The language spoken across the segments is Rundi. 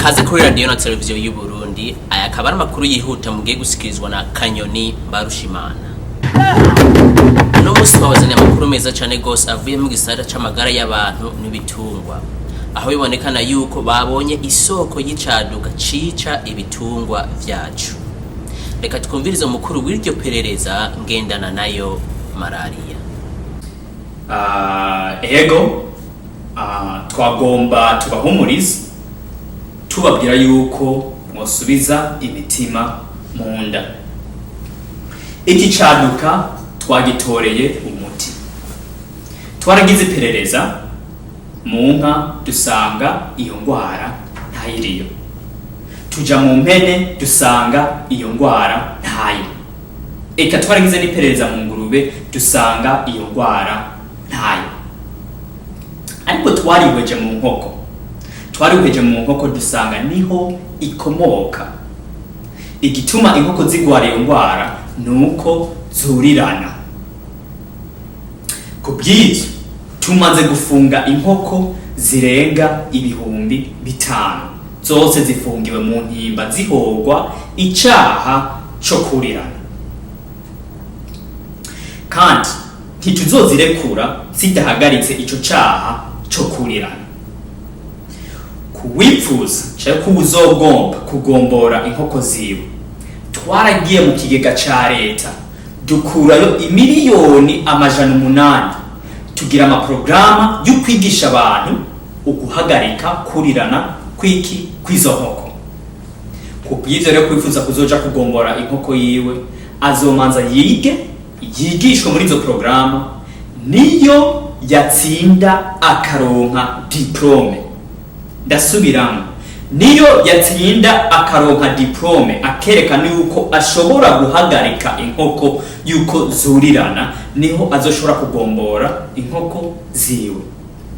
Kaze kuri radiyo na televiziyo y'u Burundi. Aya akaba ari amakuru yihuta mugiye gusikirizwa na Kanyoni Mbarushimana. Uno munsi twabazaniye amakuru meza cyane gose avuye mu gisata c'amagara y'abantu n'ibitungwa, aho bibonekana yuko babonye isoko y'icaduka cica ibitungwa vyacu. Reka twumvirize umukuru w'iryo perereza ngendana nayo malariya. Ego, twagomba tubahumurize, tubabwira yuko mwosubiza imitima mu nda. Iki caduka twagitoreye umuti. Twaragize iperereza mu nka, dusanga iyo ngwara ntayiriyo. Tuja mu mpene, dusanga iyo ngwara ntayo. Eka twaragize n'iperereza mu ngurube, dusanga iyo ngwara ntayo. Ariko twarihweje mu nkoko, twarihweje mu nkoko, dusanga niho ikomoka. Igituma inkoko zigwara iyo ngwara ni uko zurirana. Ku bw'ivyo, tumaze gufunga inkoko zirenga 5000, zose zifungiwe mu ntimba zihogwa icaha co kurirana, kandi ntituzozirekura zidahagaritse ico caha co kurirana. Kuwipfuza canke kuwuzogomba kugombora inkoko ziwe, twaragiye mu kigega ca leta, dukurayo imiliyoni 800, tugira amaporogaramu yo kwigisha abantu uguhagarika kurirana kwiki kw'izo nkoko. Ku bw'ivyo rero, kwifuza kuzoja kugombora inkoko yiwe azomanza yige, yigishwe muri izo porogaramu. Niyo yatsinda akaronka diplôme, ndasubiramo, niyo yatsinda akaronka diplôme, akerekana yuko ashobora guhagarika inkoko yuko zurirana, niho azoshobora kugombora inkoko ziwe.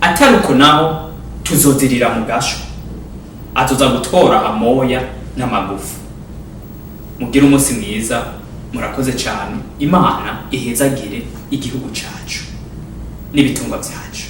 Atari uko naho, tuzozirira mu gasho, azoza gutora amoya n'amagufa. Mugire umunsi mwiza, murakoze cyane. Imana ihezagire igihugu cacu n'ibitungwa vyacu.